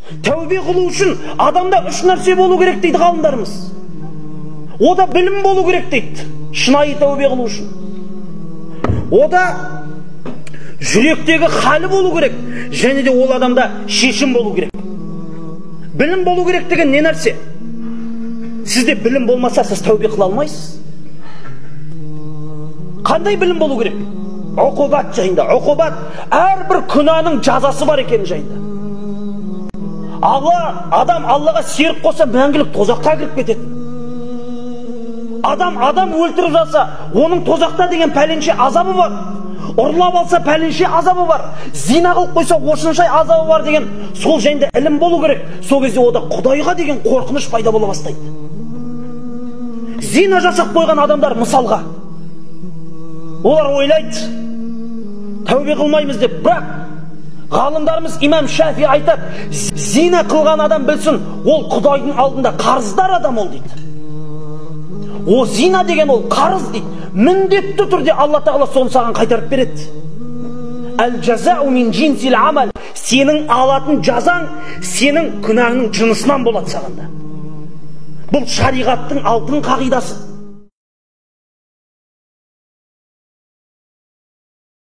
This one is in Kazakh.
Тәубе қылу үшін адамда үш нәрсе болу керек дейді ғалымдарымыз. Ода білім болу керек дейді, шынайы тәубе қылу үшін. Ода жүректегі халі болу керек, және де ол адамда шешім болу керек. Білім болу керек деген не нәрсе? Сізде білім болмаса, сіз тәубе қыла алмайсыз. Қандай білім болу керек? Оқубат жайында. Оқубат әрбір күнәнің жазасы бар екені жайында. Алла, адам Аллаға серік қосса, мәңгілік тозаққа кіріп кетеді. Адам адам өлтіріп жатса, оның тозақта деген пәленше азабы бар. Ұрлап алса, пәленше азабы бар. Зина қылып қойса, осынша азабы бар деген сол жайында ілім болу керек. Сол кезде ода Құдайға деген қорқыныш пайда бола бастайды. Зина жасап қойған адамдар мысалға, олар ойлайды, тәубе қылмаймыз деп. Бірақ ғалымдарымыз имам Шафи айтады, зина қылған адам білсін, ол Құдайдың алдында қарыздар адам ол дейді. О зина деген ол қарыз дейді. Міндетті түрде Алла Тағала соны саған қайтарып береді. Әл жазау мин джинсил амал. Сенің алатын жазаң сенің күнәңнің жынысынан болады саған да. Бұл шариғаттың алтын қағидасы.